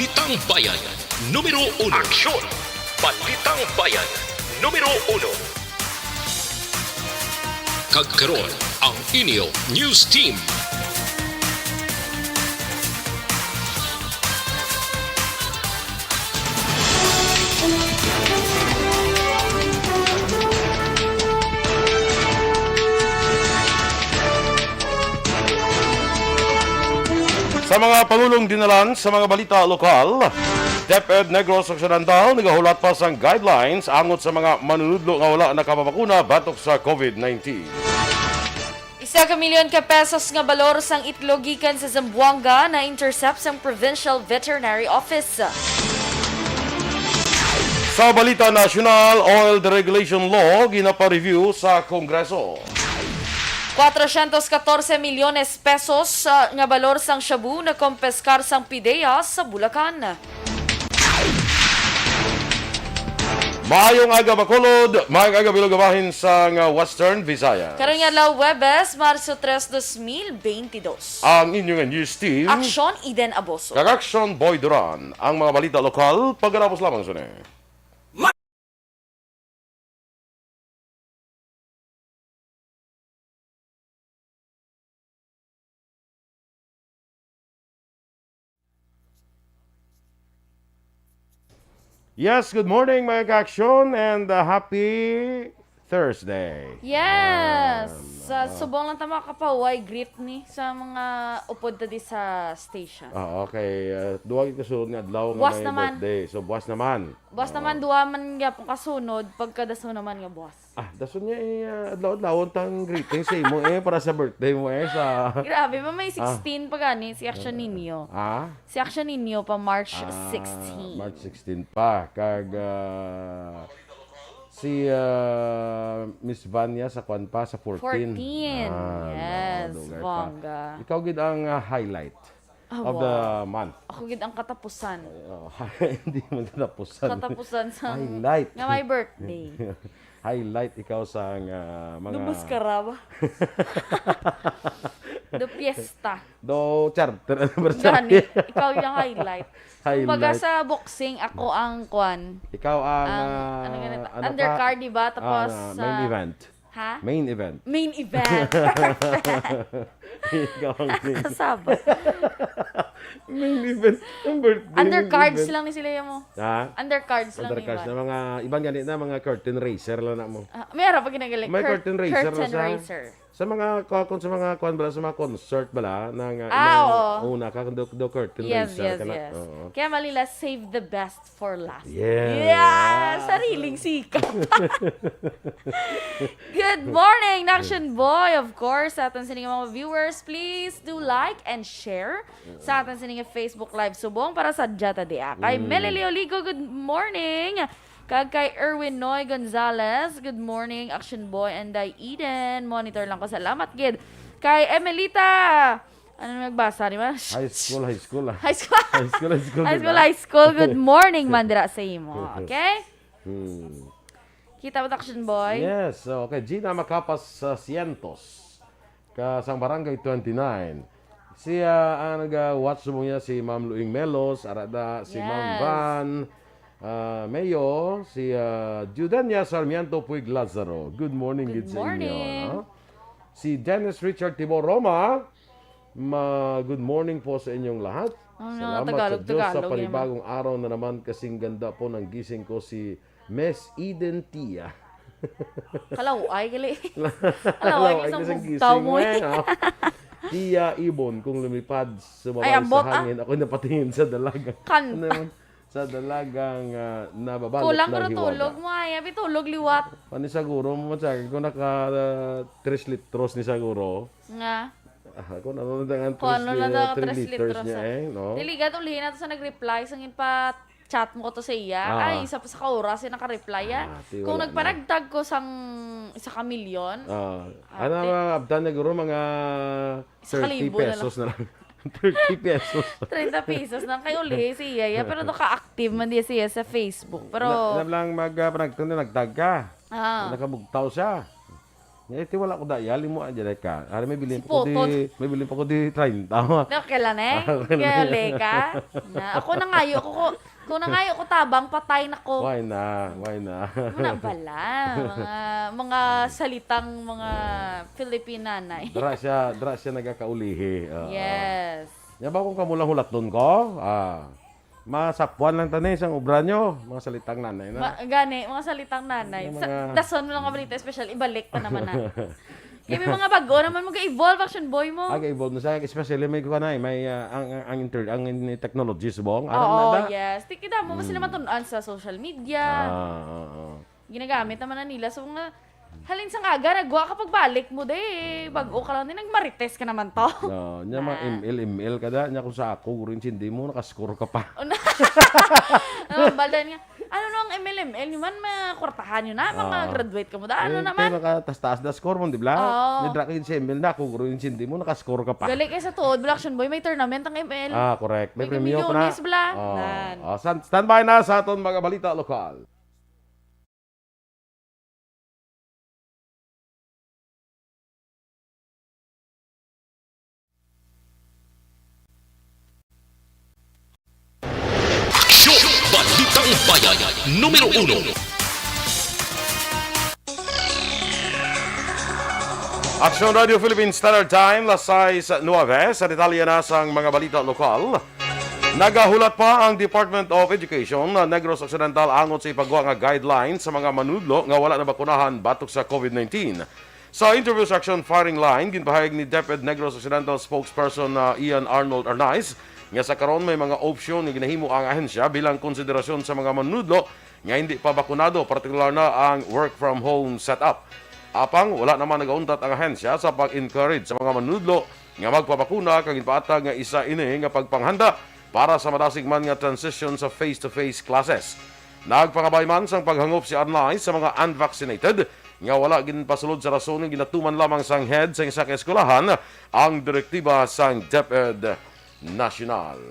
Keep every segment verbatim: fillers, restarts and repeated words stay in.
Balitang Bayan, numero uno. Aksyon! Balitang Bayan, numero uno. Kag karon, ang inyo news team. Sa mga pangulong dinalan sa mga balita lokal, DepEd Negros Occidental nagahulat pa sang guidelines angot sa mga manunudlo nga wala nakapapakuna batok sa COVID nineteen. Isa ka milyon ka pesos nga balor sang itlog gikan sa Zamboanga na-intercept sang Provincial Veterinary Office. Sa balita nasyonal, oil deregulation law ginapa-review sa Kongreso. Cuatrocientos catorce milyones pesos, ah, nga balor sang shabu nakompeskar sang PDEA sa Bulacan. Maayong aga, Bacolod. Maayong aga, bilog nga bahin sang, ah, Western Visayas. Karon nga adlaw, Huwebes, Marso tres, dos mil beintidos. Ang inyo nga news team. Aksyon, Eden Aboso. Kag Aksyon, Boy Duran. Ang mga balita lokal, pagkatapos lamang sini. Yes, good morning, mga ka-aksyon, and, uh, happy Thursday. Yes! Ayan. Sa Ah. subong lang ta makapahuway, greet ni sa mga upod ta di sa station. Ah, okay. Uh, duha gid ka sunod nga adlaw nga Buwas may naman. birthday. So, buwas naman. Buwas Oo. naman, duha man gyapon ka sunod, pagkadason naman nga buwas. Ah, dason niya, eh, ah, adlaw-adlawon tang greeting sa imo, eh, para sa birthday mo, eh, sa Grabe, ma, may Ah. sixteen pa gani, si Action Ninyo. Ah? Si Action Ninyo pa March Ah, sixteen. March sixteen pa. Kag, ah, si, ah, Miss Vanya sa kwan pa, sa fourteen. Fourteen. Ah, Yes, no, dugay pa. bongga. Ikaw gid ang, ah, highlight Ah, of the wow. month. Ako gid ang katapusan. Ay, oh, hindi man katapusan. Katapusan sa Highlight. nga may birthday. Highlight ikaw sa nga mga Dumaskara ba? Do fiesta. Do charter anniversary. Gani, ikaw yung highlight. Highlight. Kumbaga sa boxing, ako ang kwan. Ikaw ang, Ang, ah, ano ganito? ano ka? Undercard, di ba? Ah, Tapos, na main ah, event. Ha? Main event. Main event. Ikaw ang main Kasaba. Main event. Ang birthday, main Undercards event. lang ni sila yung mo. Ha? Undercards lang ni Undercards Ivan. na mga, iban gani na, mga curtain raiser lang na mo. Ah, meron pa ginagaling. May Cur-, curtain raiser curtain na sa, raiser. sa mga, kung sa mga, kwan bala, sa mga concert bala, na nga, Ah, inang oo. una ka, do, do curtain Yes, raiser yes, ka na. yes. Oo. Kaya malila, save the best for last. Yes. Yeah! Ah. Sariling sikat. Good morning, Action Boy. Of course, sa aton sining mga viewers, please do like and share sa aton sining Facebook Live subong para sa Jata Dia. Kay Mm. Melanie Oligo, good morning. Kag kay Erwin Noy Gonzalez, good morning, Action Boy and Day Eden. Monitor lang ko, salamat gid. Kay Emelita, ano nagbasa ni ma? High school, high school, ah. High school. High school, high school, High di school, ba? high school. Good morning, man, dira sa imo. Okay? Hmm. Kita mo, Action Boy? Yes. So, okay. Gina Macapas, uh, Cientos. Ka sang Barangay twenty-nine. Siya ang naga-watch mo niya, si Ma'am Luing Melos, arada si Ma'am Yes. Van, ah, Mayo, si, ah, Judenia Sarmiento Puig Lazaro. Good morning Good gid sa inyo, morning. no? Si Dennis Richard Tibor Roma, ma-, good morning po sa inyong lahat. Ano na, Salamat sa Tagalog, Diyos sa Tagalog, yun. panibagong araw na naman. Kasing ganda po ng gising ko, si Miss Eden Tia. Kalaway, gali. Kalaway, Kalaway, isang isang bugtaw gising mo, eh. eh, oh. Tia Ibon, kung lumipad, sumabay Ay, ambot, sa ah. hangin, ako'y napatingin sa dalaga. Kanta. Ano yun? Sa dalagang, ah, nababalot Kulang ng ko na hiwaga. tulog mo, ay, abi tulog liwat. Ano siguro mo, sa akin, kung naka, ah, tres litros ni siguro. Nga. Ah, kung ano na ang Kung tres ano na li-, ang three tres litros, litros niya, ah. eh, no? Dili, gat, ulihin nato sa nag-reply, sa pa-chat mo ko to sa iya. Ah. Ay, isa pa sa ka oras, yung naka-reply, ah. Ah, ti, Kung wala na. nagpanagtag ko sang isa ka milyon, Ah. Ate. Ano, mga abtan na guro, mga Isa ka thirty libo na lang. pesos na lang. Thirty pesos. Treinta pesos na lang. Kay ulihi si iya, iya. Pero do ka-active man di siya sa Facebook. Pero Na, na lang mag, ah, panagtag na nagtag ka. Ah. Nakabugtaw siya. Eh, ti wala ko dayal, imo, ah, dyan ka. Ari, may bilin Si pa ko di, Poton. May bilin pa ko di treinta. Okay lang, eh. Ah, okay lang. Kaya leka. Na, ako nangayo ko, ko, kung nangayo ko tabang, patay na ko. Why na? Why na? Muna bala, mga, mga salitang mga Philippine nanay. Dra siya, dra siya nagakaulihi. Oo. Yes. Nya ba kung kamo lang hulaton ko? Ah, masapwan lang tani sang obra nyo, mga salitang nanay na. Ma-, gani, mga salitang nanay. Yung Sa, mga dason mo lang nga balita, special, ibalik pa naman na. Kaya may mga bago naman, mag-evolve, action boy mo. Ag-evolve na sa, especially may kuha na eh, may, ah, ang, ang, ang inter-, ang in-, technology subong. Aram Oo, na da? Yes. Ti-, kita mo, mas Hmm. naman tun-an sa social media. Ah, oo, oo. Ginagamit naman na nila. So, nga, halin sa nga aga, nagwa ka pagbalik mo, de. Bago ka lang din, nagmarites ka naman to. No, nya mga Na. M L, M L ka da, nya kung sa ako, guro, intindi mo, nakascore ka pa. Ano? Ano, baldan nga, ano no ang M L, M L nyo man, makwartahan nyo na, Ah. makagraduate ka mo da, ano Eh, naman? Kaya makatas-taas na score mo, di ba? Oo. Nidra ka yun sa M L na, ako, guro, intindi mo, nakascore ka pa. Gali kay sa tuod, Black Action Boy, may tournament ang M L. Ah, correct. May May premyo pa na. milyones, bla. Oh. Nan. Oh, san-, standby na sa aton mga balita lokal. Aksyon! Balitang Bayan, numero uno. Aksyon Radio Philippine Standard Time, las sais nuebe. Sa detalye na sang mga balita lokal, nagahulat pa ang Department of Education, uh, Negros Occidental angot sa ipagwa nga guidelines sa mga manudlo nga wala nabakunahan batok sa COVID nineteen. Sa interview sa Action Firing Line, ginpahayag ni DepEd Negros Occidental spokesperson na Ian Arnold Arnaiz nga sa karon may mga opsyon nga ginahimo ang ahensya bilang konsiderasyon sa mga manudlo nga hindi pa bakunado, partikular na ang work from home setup. Apang wala naman nagauntat ang ahensya sa pag-encourage sa mga manudlo nga magpabakuna, kag ginpaatag nga isa ini nga pagpanghanda para sa madasig man nga transition sa face-to-face classes. Nagpangabay man sang paghangop si Arnaiz sa mga unvaccinated nga wala ginpasulod sa rason nga ginatuman lamang sang head sang isa ka eskwelahan ang direktiba sang DepEd National.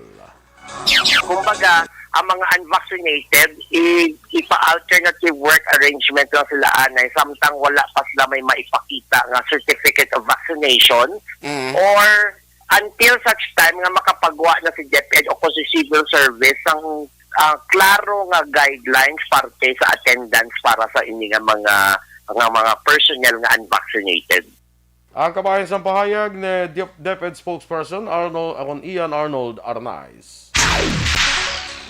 Kumbaga, ang mga unvaccinated, i-, ipa-alternative work arrangement lang sila anay, samtang wala pa sila may maipakita nga certificate of vaccination, Mm. or until such time nga makapagwa na si DepEd o kung si civil service sang, ah, klaro nga guidelines parte sa attendance para sa ini nga mga, nga mga personnel nga unvaccinated. Ang kabahin sang pahayag ni Dep-, DepEd spokesperson Arnold, akon Ian Arnold Arnaiz.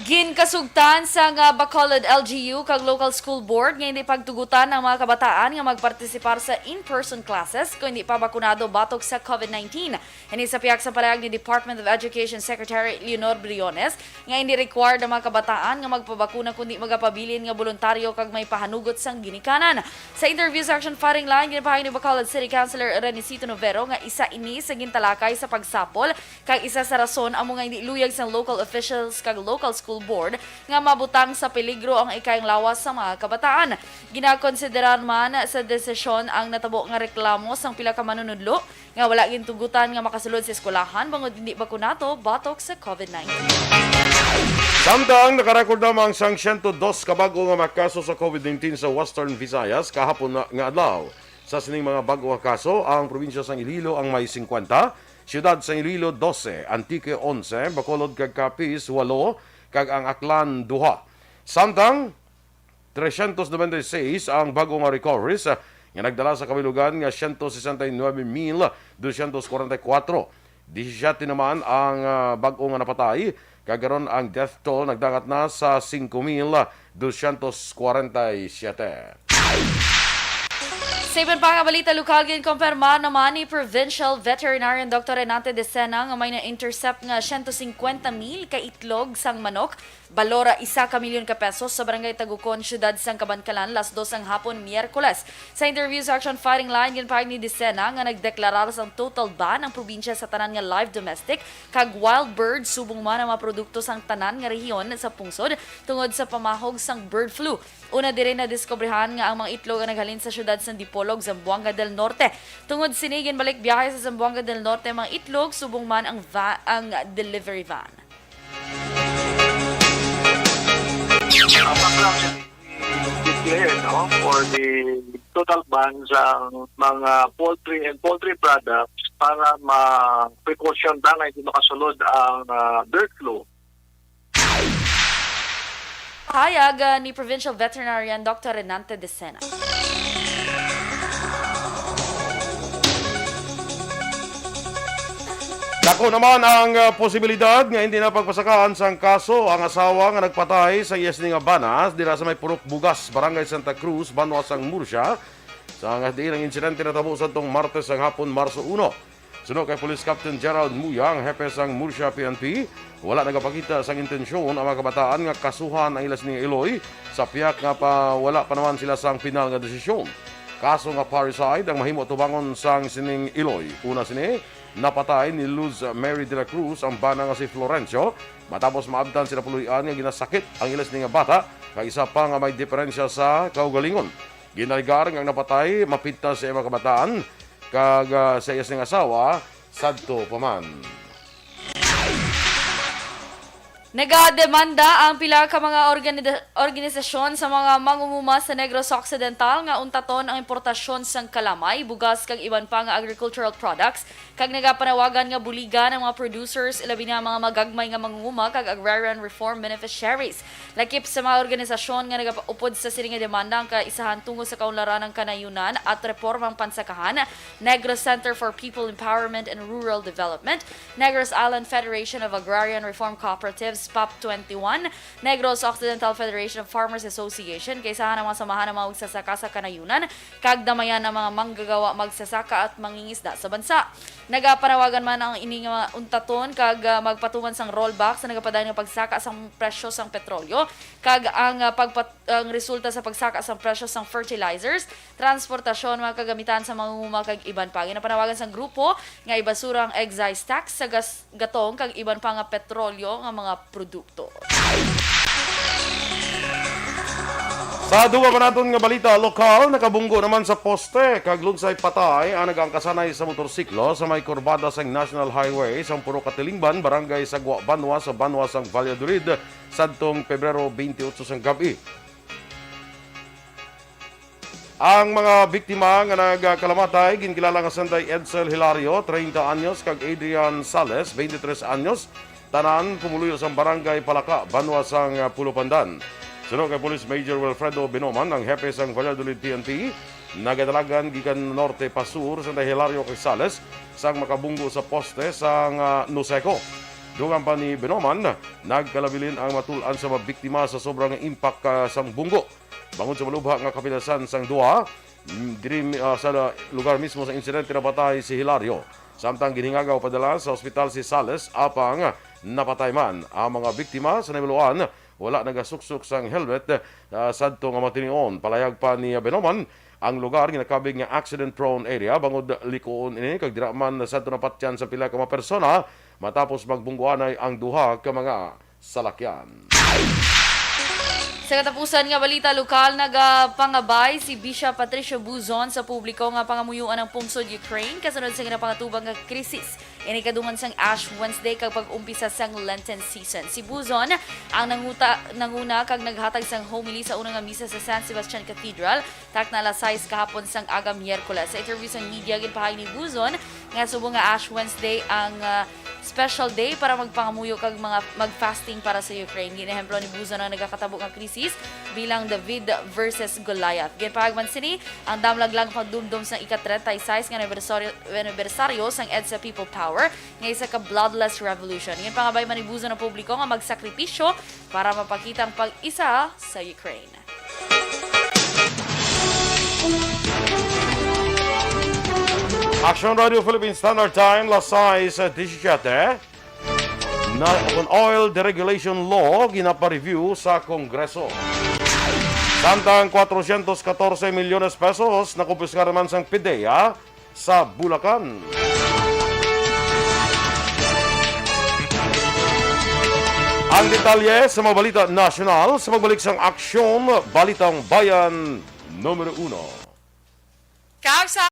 Ginkasugtan sang, ah, Bacolod L G U kag local school board nga hindi pagtugutan ang mga kabataan nga magpartisipar sa in-person classes kung hindi pa bakunado batok sa COVID nineteen. Ini sa pihak sa pahayag ni Department of Education Secretary Leonor Briones nga hindi required ang mga kabataan nga magpabakuna kundi magapabilin nga boluntaryo kag may pahanugot sang ginikanan. Sa interview sa Action Firing Line, ginpahayag ni Bacolod City Councilor Renisito Novero nga isa ini sa gintalakay sa pagsapol kag isa sa rason amo nga hindi luyag sang local officials kag local school board nga mabutang sa peligro ang ikayang lawas sa mga kabataan. Ginakonsiderar man sa desisyon ang natabo nga reklamo sang pila ka manunudlo nga wala gintugutan nga makasulod sa eskwelahan bangod hindi bakunado batok sa COVID nineteen. Samtang nakarecord lamang sang siyento dos ka bag-o nga mga kaso sa COVID nineteen sa Western Visayas kahapon na nga adlaw. Sa sining mga bag-o nga kaso, ang probinsya sang Iloilo ang may singkwenta, siyudad sang Iloilo dose, Antique onse, Bacolod kag Capiz walo, kag ang Aklan duha. Samtang, trescientos noventa y seis ang bag-o nga recoveries, ah, nga nagdala sa kabilugan nga siyento sesenta y nuebe mil dosyentos kwarenta y kuwatro. Disisyete naman ang, ah, bag-o nga napatay, kag karon ang death toll nagdangat na sa singko mil dosyentos kwarenta y siyete. Sa iban pa nga balita lokal, ginkumpirma naman ni Provincial Veterinarian Doktor Renante Decena nga may na-intercept nga siyento singkwenta mil ka itlog sang manok, balor isa ka milyon ka pesos, sa Barangay Tagucon, Siyudad sang Kabankalan, las dos sang hapon, Miyerkules. Sa interview sa Action Firing Line, ginpahayag ni Decena nga nagdeklarar sang total ban ang probinsya sa tanan nga live domestic kag wild bird, subong man ang mga produkto sang tanan nga rehiyon sa pungsod tungod sa pamahog sang bird flu. Una diri, nadiskobrehan nga ang mga itlog ang naghalin sa siyudad sang Dipolog, Zamboanga del Norte. Tungod sini, ginbalik biyahe sa Zamboanga del Norte ang mga itlog, subong man ang va-, ang delivery van. Ang background declare, no, for the total ban sa mga poultry and poultry products para ma-precaution ba nga hindi makasulod ang, ah, bird flu. Pahayag, ah, ni Provincial Veterinarian Doctor Renante Decena. Dako naman ang, ah, posibilidad nga hindi na pagpasakaan sang kaso ang asawa nga nagpatay sa iya sini nga bana dira sa may Purok Bugas, Barangay Santa Cruz, Banwa sang Murcia, sa nga diin ang insidente natabo sadtong Martes sang hapon, Marso uno. Suno kay Police Captain Gerald Muya, ang hepe sang Murcia P N P, wala nagapakita sang intensyon ang mga kabataan nga kasuhan ang ila sining iloy, sa piyak nga pa, wala pa naman sila sang pinal nga desisyon. Kaso nga parricide ang mahimo tubangon sang sining iloy. Una sini, napatay ni Luz Mary de la Cruz ang bana nga si Florencio, matapos maabtan sila puloy-an nga ginasakit ang ila sini nga bata, kag isa pa nga may diferensya sa kaugalingon. Ginalegar nga ang napatay mapintas sa iya mga kabataan kag, ah, sa iya sing asawa sadto pa man. Nagademanda ang pila ka mga organida-, organisasyon sa mga mangunguma sa Negros Occidental nga untaton ang importasyon sang kalamay, bugas kag iban pa nga agricultural products, kag nagapanawagan nga buligan ang mga producers, ilabi na ang mga magagmay nga mangunguma kag agrarian reform beneficiaries. Lakip sa mga organisasyon nga nagapaupod sa sini nga demanda ang kaisahan tungod sa kaunlaran ng kanayunan at reformang pansakahan, Negros Center for People Empowerment and Rural Development, Negros Island Federation of Agrarian Reform Cooperatives, pap twenty-one, Negros Occidental Federation of Farmers Association, kaisahan ang mga samahan ng mga magsasaka sa kanayunan, kag damayan ang mga manggagawa, magsasaka at mangingisda sa bansa. Nagapanawagan man ang ini nga untaton kag, ah, magpatuman sang rollback sa nagapadayon nga pagsaka sang presyo sang petrolyo kag ang, ah, pagpat-, ang resulta sa pagsaka sang presyo sang fertilizers, transportasyon, mga kagamitan sa mangunguma kag iban pa. Ginapanawagan sang grupo nga ibasura ang excise tax sa gas, gatong kag iban pa nga petrolyo nga mga produkto. Sa dugang pa naton nga balita lokal, nakabunggo naman sa poste kag lunsay patay ang nagaangkasanay sa motorsiklo sa may kurbada sang National Highway sa Purok Katilingban, Barangay Sagwa Banwa, sa Banwa sang Valladolid, sadtong Pebrero twenty-eight sang gab-i. Ang mga biktima nga nagkalamatay ginkilala nga sanday Edsel Hilario, treinta anyos, kag Adrian Sales, twenty-three anyos, tanan pumuluyo sang Barangay Palaka, Banwa sang, ah, Pulupandan. Suno kay Police Major Wilfredo Binoman, ang hepe sang Valladolid P N P, nagadalagan gikan norte pa sur sanday Hilario kag Sales sang makabunggo sa poste sang, ah, Noseco. Dugang pa ni Binoman, nagkalabilin ang matul-an sa mga biktima sa sobra nga impact, ah, sang bunggo. Bangod sa malubha nga kapilasan sang duha, mm, diri, ah, sa la-, lugar mismo sa insidente napatay si Hilario. Samtang ginhingagaw padala sa ospital si Sales, apang napatay man. Ang mga biktima sa nahibaluan, wala nagasuksok sang helmet, ah, sadto nga matinion. Palayag pa ni Benoman, ang lugar ginakabig nga accident-prone area, bangod likuon ini kag dira man sadto napatyan sa pila ka mga persona matapos magbungguanay ang duha ka mga salakyan. Sa katapusan nga balita lokal, nagapangabay si Bishop Patricio Buzon sa publiko nga pangamuyoan ang pungsod Ukraine kasunod sa ginapangatubang nga krisis. Ini kadungan sang Ash Wednesday kag pag-umpisa sang Lenten season. Si Buzon ang nanguta-, nanguna kag naghatag sang homily sa una nga misa sa San Sebastian Cathedral, takna alas sais kahapon sang aga, Miyerkules. Sa interview sa media, ginpahayag ni Buzon nga subong nga Ash Wednesday ang, ah, special day para magpangamuyo kag mga mag-fasting para sa Ukraine. Ginehemplo ni Buzon ang nagakatabo nga krisis bilang David versus Goliath. Ginpahayag man sini ang damlag lang pagdumdom sang ika-treinta y seis nga anibersaryo, anibersaryo sang EDSA People Power nga isa ka bloodless revolution. Ginpangabay man ni Buzon ang publiko nga magsakripisyo para mapakita ang pag-isa sa Ukraine. Action Radio Philippine Standard Time, las sais diecisiete. Na, ang oil deregulation law ginapa-review sa Kongreso. Samtang cuatrocientos catorce milyones pesos nakumpiskar naman sang PDEA sa Bulacan. Ang detalye sa mga balita nasyonal sa pagbalik sang Aksyon, Balitang Bayan Numero Uno. Kag sa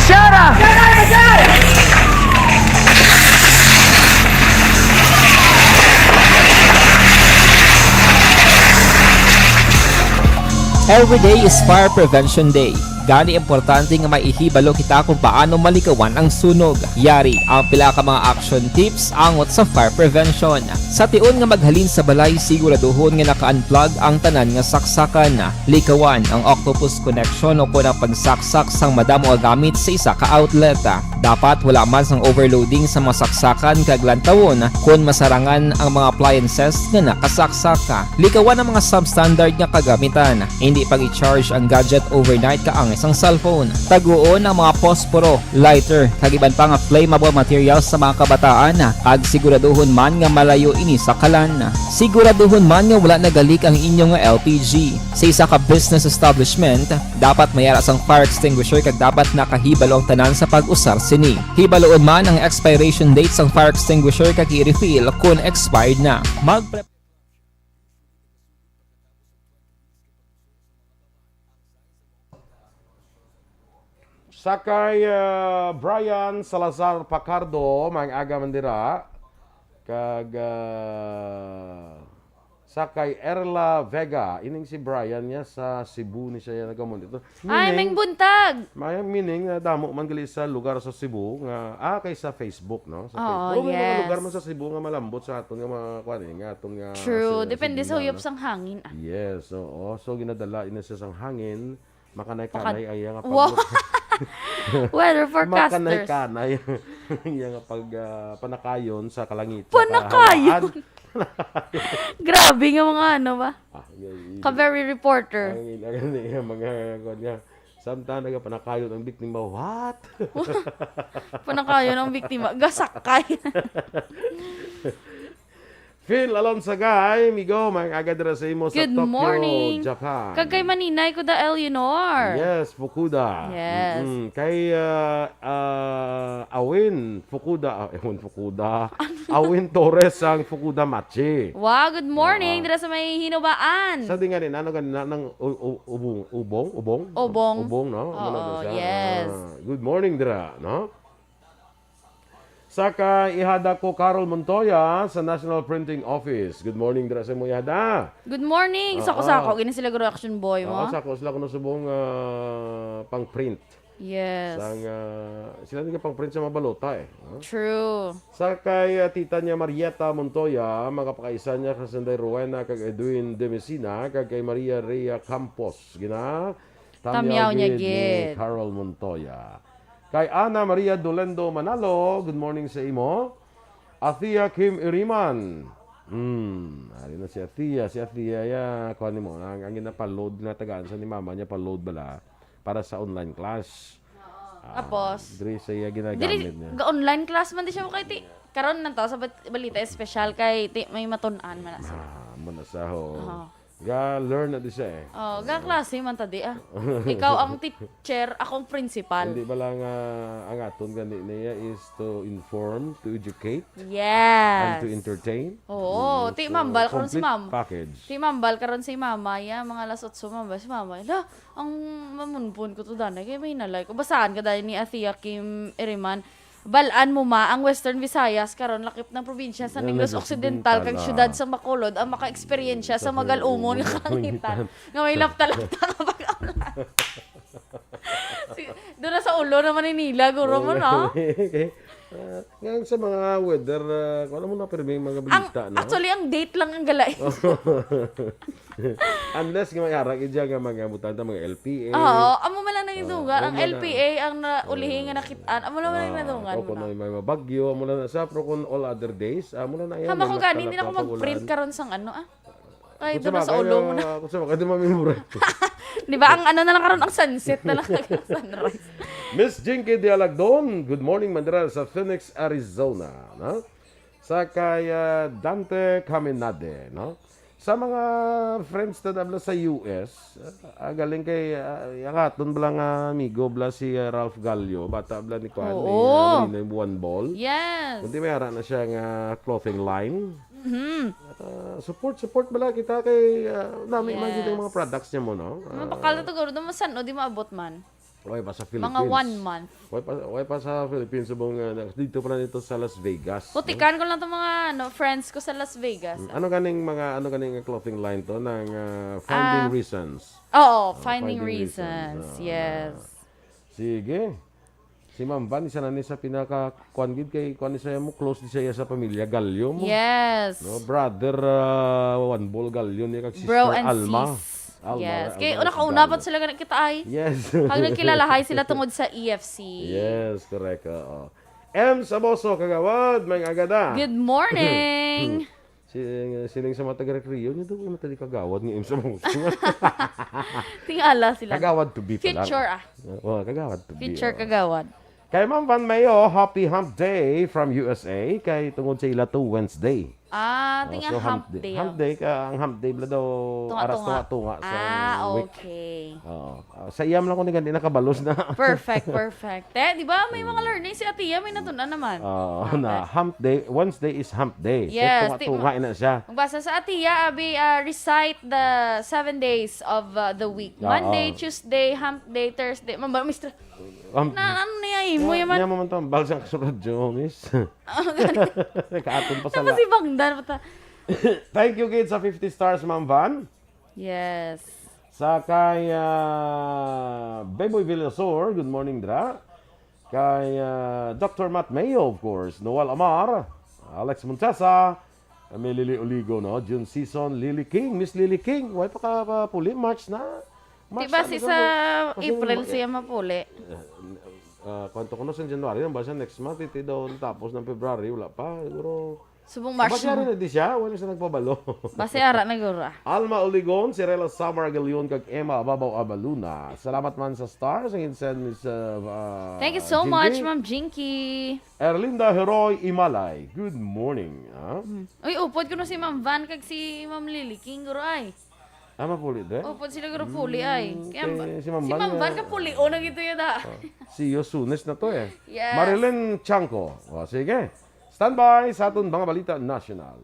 Sara! Every day is Fire Prevention Day. Gani, importante nga maihibalo kita kung paano malikawan ang sunog. Yari ang pila ka mga action tips angot sa fire prevention. Sa tion nga maghalin sa balay, siguraduhon nga naka-unplug ang tanan nga saksakan. Likawan ang octopus connection o kon ang pagsaksak sang madamo nga gamit sa isa ka outlet. Dapat wala man sang overloading sa mga saksakan kag lantawon kon masarangan ang mga appliances nga nakasaksak. Likawan ang mga substandard nga kagamitan. Hindi pag-i-charge ang gadget overnight kaangay sang cellphone. Taguon ang mga posporo, lighter, kag iban pa nga flammable materials sa mga kabataan, kag siguraduhon man nga malayo ini sa kalan. Siguraduhon man nga wala nagalik ang inyo nga L P G. Sa isa ka business establishment, dapat may ara sang fire extinguisher kag dapat nakahibalo ang tanan sa pag-usar sini. Hibaluon man ang expiration date sang fire extinguisher kag i-refill kon expired na. Magpre- Sa kay, ah, Brian Salazar Pacardo, maayong aga man dira. Kag, ah, sa kay Erla Vega, ining si Brian niya sa Cebu ni siya nagamon dito. Ay, Meaning, maayong buntag! May meaning na damo man gali sa lugar sa Cebu nga, ah, kay sa Facebook, no? Sa Oo, Facebook. Oh, may mga yes. Lugar man sa Cebu nga malambot sa aton nga mga, kuwan eh, nga aton nga True. Sa, Depende sa Cebu na, huyop no? Sang hangin, ah. Yes, oo. So, ginadala ina siya sang hangin. Makanay-kanay Maka- ay nga Wow. pag- Weather forecasters. Makanay-kanay iya nga pag, ah, panakayon sa kalangitan. Panakayon? Grabe nga mga ano ba? Ah, y- y- Ka-very reporter. Ang, ang, ang, ang mga, kuwan nga, samtang nagapanakayon ang biktima, what? Panakayon ang biktima, gasakay. Phil Alonsagay, migo, maayong aga dira sa imo sa Good Tokyo, morning. Japan. Kag kay Maninay ko da Eleanor. Yes, Fukuda. Yes. Mm-mm. Kay, ah, ah, Awin Fukuda, ah, Awin Fukuda. Awin Torres ang Fukuda Machi. Wow, good morning. Oo. Dira sa may Hinubaan. Sa di nga rin, ano ganina, nang u- u- ubong, ubong, ubong? Ubong. Ubong, no? Ano Oo, na siya? Yes. Ah, good morning, dira, no? Sa kay ihada ko, Carol Montoya sa National Printing Office. Good morning dira sa imo, ihada. Good morning. Oo. Sako-sako, gini sila guro action boy mo. Oo, sako sila kuno subong, ah, pang-print. Yes. Sang, ah, sila ni pang-print sa mga balota eh, no? True. Sa kay, ah, tita niya Marieta Montoya, magapakaisa niya kay Sanday Rowena kag Edwin Demesina, kag kay Maria Rhea Campos. Gina, Tamyaw niya gid ni gid. Carol Montoya. Kay Ana Maria Dolendo Manalo, good morning sa imo. Athea Kim Iriman. Hmm, ari na si Athea. Si Athea, ya, kuha nimo. Ang, ang ginapa-load na tagaan sa ni mama niya, pa-load bala para sa online class. Ah, Tapos? Diri sa iya ginagamit Diri, niya. Ga-online class man di siya mo kay ti. Karon lang to, sa bat- balita espesyal kay ti, may matun-an man na siya. Ah, muna sa ho. Oo. Ga-learn na di siya eh. Oh, ga-klase man ta di, ah. Ikaw ang teacher, ako ang principal. Hindi ba lang, ah, ang aton gani niya is to inform, to educate, Yes. and to entertain? Oo, Mm, ti so, mambal karon si complete ma'am. Package. Ti mambal karon si mama, ya, mga alas otso mambal si mama. Hala, ang mamunpon ko to danay, kay may nalay ko. Basaan ka dahil ni Athea Kim Iriman. Balaan mo ma ang Western Visayas karon lakip ng probinsya sa Yan, Negros Negros Occidental Occidental, kag ah. Siyudad sa Bacolod ang maka-eksperyensya sa Sa magal-ungon nga Bacolod. Kalangitan nga may lapta-lapta nga pag-ulan. Si, doon na sa ulo na Manila, guro mo, no? Okay. Ah, nga sa mga weather, ah, kung ano mo na, pero may mga Ang, balita, no? Actually, ang date lang ang galain. Unless nga may harang, idya nga mga butang ta, mga L P A. Oo, amo man lang nang Ah, dungan. Ang amo na. L P A ang na-, ulihi nga Oo. nakit-an. Amo lang man lang Ah, nadungan o mo kung na. may, may mabagyo, amo lang na sa, pero kung all other days, amo lang na yan, Hama may ko gani, hindi na ako nagpapag-ulan. mag-print karon sang ano, ah. Ay, Kung doon na sa sa bagay, ulo mo na. ah, kung sa bagay, di mamimura. Di ba, ang ano na lang karon, ang sunset na lang, sunrise. Miss Jinky Dialagdon, good morning, Mandra, sa Phoenix, Arizona, no? Sa kay, ah, Dante Caminade, no? Sa mga friends na dabla sa U S, ah, galing kay, ah, ang aton bala nga amigo bala si, ah, Ralph Gallo, bata bala ni Kwan, ni, Oo. ah, Marinoy Buwan Ball. Yes. Kundi may ara na siya nga clothing line. Mhm. Ah, support, support bala kita kay, ah, nami man Yes. gid ang mga products niya mo, no? Mapakal Ah, na to, guro. Daw masan-o, di maabot man. Why pa sa Philippines? Mga one month. Why pa, why pa sa Philippines? Subong, ah, na-, dito pala nito sa Las Vegas, no? Putikan ko lang tong mga, ano, friends ko sa Las Vegas. Mm, ano ganing mga, ano ganing clothing line to? Ng, ah, Finding Ah, Reasons. Oo, Ah, Finding Finding Reasons. Reasons. Ah, yes. Sige. Si Ma'am Van, isa na ni sa pinaka, kuwan gid kay, kuwan ni siya mo, close ni siya sa pamilya Gallo mo. Yes. No, brother, ah, Juan Bol Gallo ni kag Bro sister and Alma. Sis. Alma, yes. Alma Kay una kauna Gallo. Sila gani kita ay. Yes. Pag nagkilalahay sila tungod sa E F C. Yes, correct. Oo. M Saboso, kagawad, may agada. Good morning. Si, siling sa mga taga-Recreo, niya daw yung matali kagawad ni M Saboso. Tingala sila. Kagawad to be pa lang. Future, ah. Oh, kagawad to be, Future oh. Kagawad. Kay Ma'am Van Mayo, happy hump day from U S A. Kay tungod sa ila to Wednesday. Ah, Oh, tinga so hump hump day. Day, Hump ah. day ka, ang hump day bala daw Tunga-tunga. aras tunga-tunga sa Ah, week. Okay. Oo. Ah, sa iyam lang ko ni gandi nakabalos na. Perfect, perfect. Eh, di ba may mga learning si Atiya, may natun-an naman. Oo, Okay. na hump day, Wednesday is hump day. Yes, Kaya tunga-tunga di- ina siya. Magbasa sa Atiya, abi, ah, recite the seven days of, uh, the week. Oo. Monday, Tuesday, hump day, Thursday. Mamba, mistra. Um, Na, ano niya, imo niya, yaman? Niya mo man tambal sa kasulod, Jomis. Kaatong pa sa Tapos la- si Bangdan, pata. Thank you, kids, sa fifty stars, Ma'am Van. Yes. Sa kay, ah, Beboy Villasor, good morning, dra. Kay, ah, Doctor Matt Mayo, of course, Noel Amar, Alex Montesa, may Lily Oligo, no? June Season, Lily King, Miss Lily King, why pa ka pa puli? March na? March Di ba na, si nagano? sa Kasi April mo-, siya mapuli? Ah, kwanto ko no, sa January, ang basa next month, iti daw tapos ng February, wala pa. Siguro, Subong March Basi mo. Ari na di siya, wala siya nagpabalo. Basi ara na guro, ah. Alma Oligon, Sirela Samar Agalion, kag Emma Ababaw Abaluna. Salamat man sa stars, ang insend Miss, uh, uh, Thank you so Jinky. much, Ma'am Jinky. Erlinda Heroy Imalay, good morning. Ah? Hmm. Uy, upod ko no si Ma'am Van kag si Ma'am Lily King, guro ay. Ah, mapuli din? Upod sila guro puli ay. Hmm, Kaya okay. Si Ma'am Si Van Ma'am Van nga- ka puli, o, nang ito yun, ah. Ah, si Yosunes na to eh. Yes. Marilyn Chanco. O, sige. Standby sa aton mga balita nasyonal.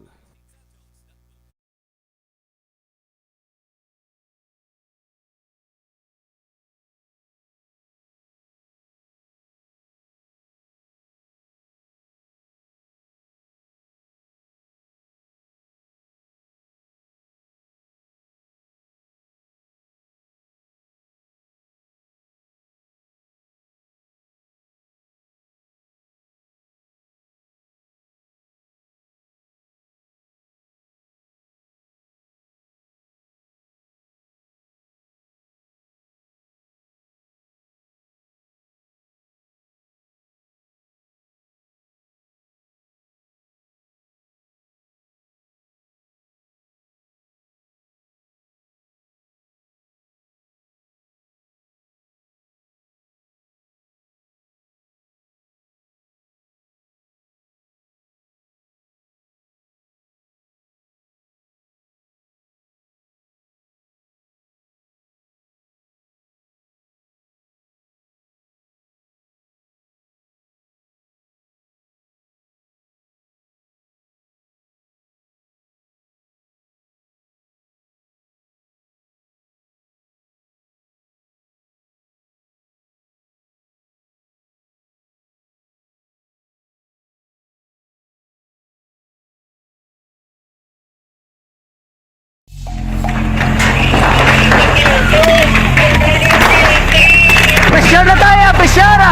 Pressure na tayo, pressure na!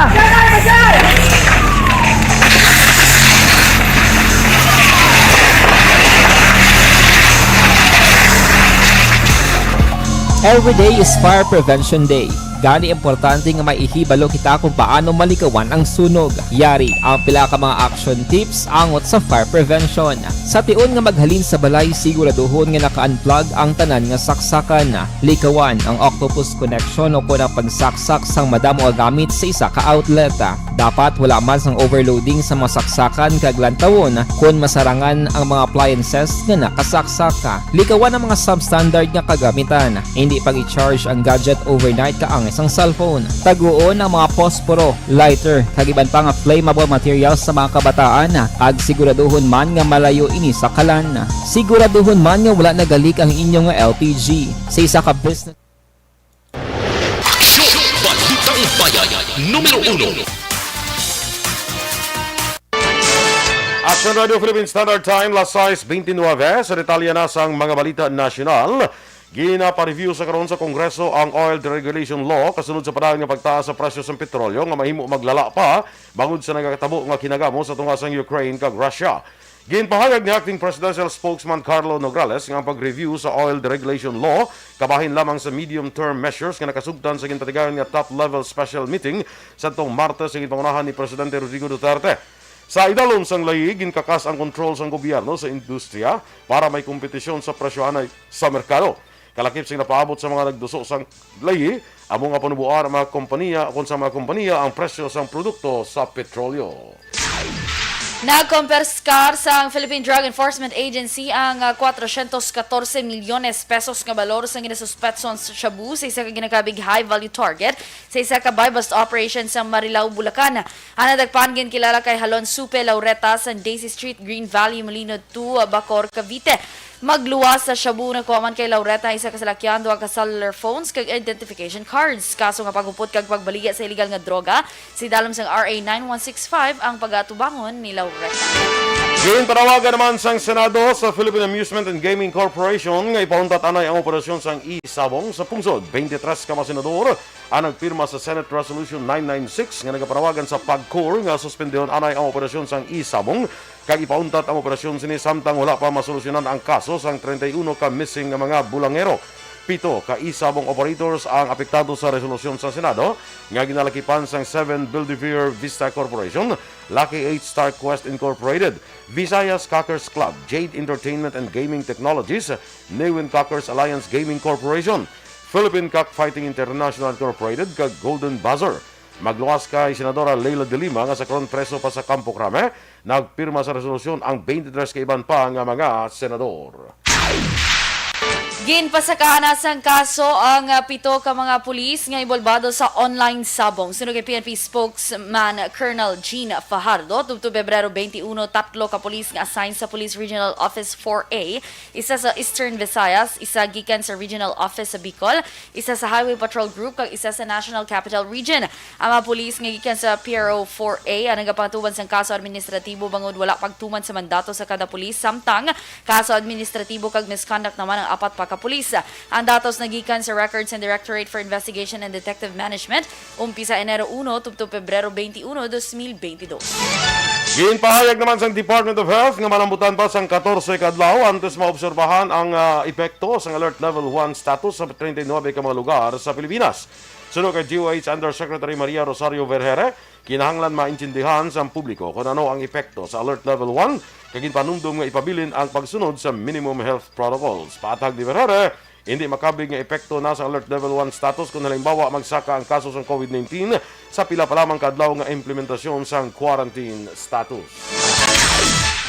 Every day is Fire Prevention Day. Gani, importante nga may ihibalo kita kung paano malikawan ang sunog. Yari ang pila ka mga action tips angot sa fire prevention. Sa tion nga maghalin sa balay, siguraduhon nga naka-unplug ang tanan nga saksakan. Likawan ang octopus connection o kon ang pagsaksak sang madamo nga gamit sa isa ka outlet. Dapat wala man sang overloading sa mga saksakan kag lantawon kon masarangan ang mga appliances nga nakasaksak. Likawan ang mga substandard nga kagamitan. Indi pag-i-charge ang gadget overnight kaangay sang cellphone. Taguon ang mga posporo, lighter, kag iban pa nga flammable materials sa mga kabataan, kag siguraduhon man nga malayo ini sa kalan. Siguraduhon man nga wala nagalik ang inyo nga L P G. Sa isa ka business Aksyon! Balitang Numero uno. Action Radio Philippine Standard Time, las sais bente nuebe. Sa detalye na sang mga balita nasyonal, ginapareview sa karon sa Kongreso ang oil deregulation law kasunod sa padayon nga pagtaas sa presyo sang petrolyo nga mahimo maglala pa bangod sa nagakatabo nga kinagamo sa tunga sang Ukraine kag Russia. Ginpahayag ni Acting Presidential Spokesman Carlo Nograles nga ang pag-review sa oil deregulation law kabahin lamang sa medium-term measures nga nakasugtan sa ginpatigayon nga top-level special meeting sadtong Martes nga ginpangunahan ni Presidente Rodrigo Duterte. Sa idalom sang layi, ginkakas ang kontrol sang gobyerno sa industriya para may kompetisyon sa presyohanay sa merkado. Kalakip sing napaabot sa mga nagduso sang layi, amo nga panuboan ang mga kompanya, kon sa mga kompanya ang presyo sang produkto sa petrolyo. Nagkompiskar sang Philippine Drug Enforcement Agency ang, ah, cuatrocientos catorce milyones pesos nga balor sang ginasuspetson sa shabu sa isa ka ginakabig high-value target sa isa ka buy-bust operation sa Marilao, Bulacan. Ang nadakpan ginkilala kay Halon Supe Laureta sa Daisy Street, Green Valley, Molino two, Bacor, Cavite. Magluwas sa shabu nakuha man kay Laureta ang isa ka salakyan, duha ka cellular phones, kag identification cards. Kaso nga paghupot kag pagbaligya sa iligal nga droga, sa idalom sang R A nine one six five ang pagatubangon ni Laureta. Ginpanawagan naman sang Senado sa Philippine Amusement and Gaming Corporation nga ipauntat anay ang operasyon sang e-sabong sa pungsod. Twenty-three ka mga senador ang nagpirma sa Senate Resolution nine nine six nga nagapanawagan sa PAGCOR nga suspendihon anay ang operasyon sang e-sabong kag ipauntat ang operasyon sini samtang wala pa masolusyonan ang kaso sang treinta y uno ka missing nga mga bulangero. Pito ka e-sabong operators ang apektado sa resolusyon sa Senado nga ginalakipan sang Seven Belvedere Vista Corporation, Lucky Eight Star Quest Incorporated, Visayas Cockers Club, Jade Entertainment and Gaming Technologies, Newin Cockers Alliance Gaming Corporation, Philippine Cockfighting International Incorporated, kag Golden Buzzer. Magluwas kay Senadora Leila de Lima nga sa karon preso pa sa Campo Crame, nagpirma sa resolusyon ang twenty-three ka iban pa nga mga senador. Ginpasakahan na sang kaso ang, ah, pito ka mga pulis nga inbolbado sa online sabong. Suno kay P N P spokesman Colonel Jean Fajardo, tubtob Pebrero twenty-one, tatlo ka pulis nga assigned sa Police Regional Office four A, isa sa Eastern Visayas, isa gikan sa Regional Office sa Bicol, isa sa Highway Patrol Group, kag isa sa National Capital Region. Ang mga pulis nga gikan sa P R O four A ang nagapangatuban sang kaso administratibo bangod wala pagtuman sa mandato sa kada pulis, samtang kaso administratibo kag misconduct naman ang apat pa ka pulis. Ang datos nagikan sa records sang Directorate for Investigation and Detective Management, umpisa Enero uno tubtob Pebrero twenty-one, dos mil twenty-dos. Ginpahayag naman sang Department of Health nga malambutan pa sang katorse ka adlaw antes maobserbahan ang, ah, epekto sang Alert Level one status sa treinta y nuebe ka mga lugar sa Pilipinas. Suno kay D O H Undersecretary Maria Rosario Vergere, kinahanglan maintindihan sang publiko kon ano ang epekto sa Alert Level one, kag ginpanumdom nga ipabilin ang pagsunod sa minimum health protocols. Paathag ni Vergere, hindi makabig nga epekto na sa Alert Level one status kon halimbawa magsaka ang kaso sang COVID nineteen sa pila pa lamang ka adlaw nga implementasyon sang quarantine status.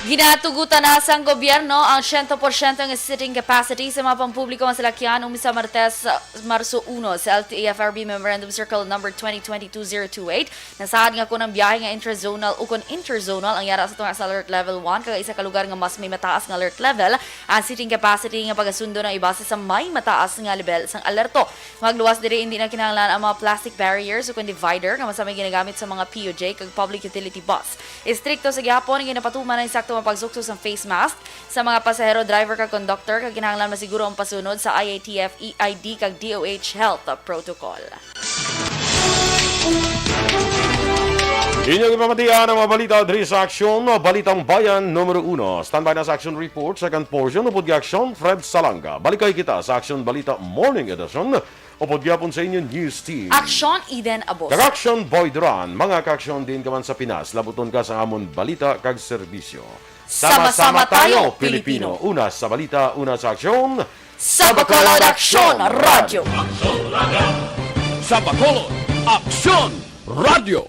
Ginatugutan na sang gobyerno ang siyento porsyento nga seating capacity sa mga pampubliko nga salakyan umpisa Martes, Marso uno, sa L T A F R B Memorandum Circular Number twenty twenty-two zero two eight. Nasaad nga kon ang biyahe nga intrazonal ukon interzonal ang yara sa tunga sa Alert Level one kag isa ka lugar nga mas may mataas nga alert level, ang seating capacity nga pagasundo na ibase sa may mataas nga level sang alerto. Magluwas diri, hindi na kinahanglan ang mga plastic barriers ukon divider nga masamay ginagamit sa mga P U J kag public utility bus. Istrikto sa gihapon nga ginapatuman ang sakto nga pagsukso sa face mask sa mga pasahero, driver kag conductor, kag kinahanglan masiguro ang pasunod sa I A T F E I D kag D O H health protocol. Inyong ipamatian ang mga balita diri sa Aksyon, Balitang Bayan numero uno. Standby na sa Aksyon Report, second portion, upod kay Aksyon Fred Salanga. Balikay kita sa Aksyon Balita Morning Edition, upod gyapon sa inyo News Team. Aksyon Eden Abos. Kag Aksyon Boy Duran. Mga ka-Aksyon, diin ka man sa Pinas, labuton ka sa amon balita kag serbisyo. Sama-sama tayo, Pilipino. Una sa balita, una sa aksyon. Sa Bacolod Aksyon Radyo. Sa Bacolod Aksyon Radyo.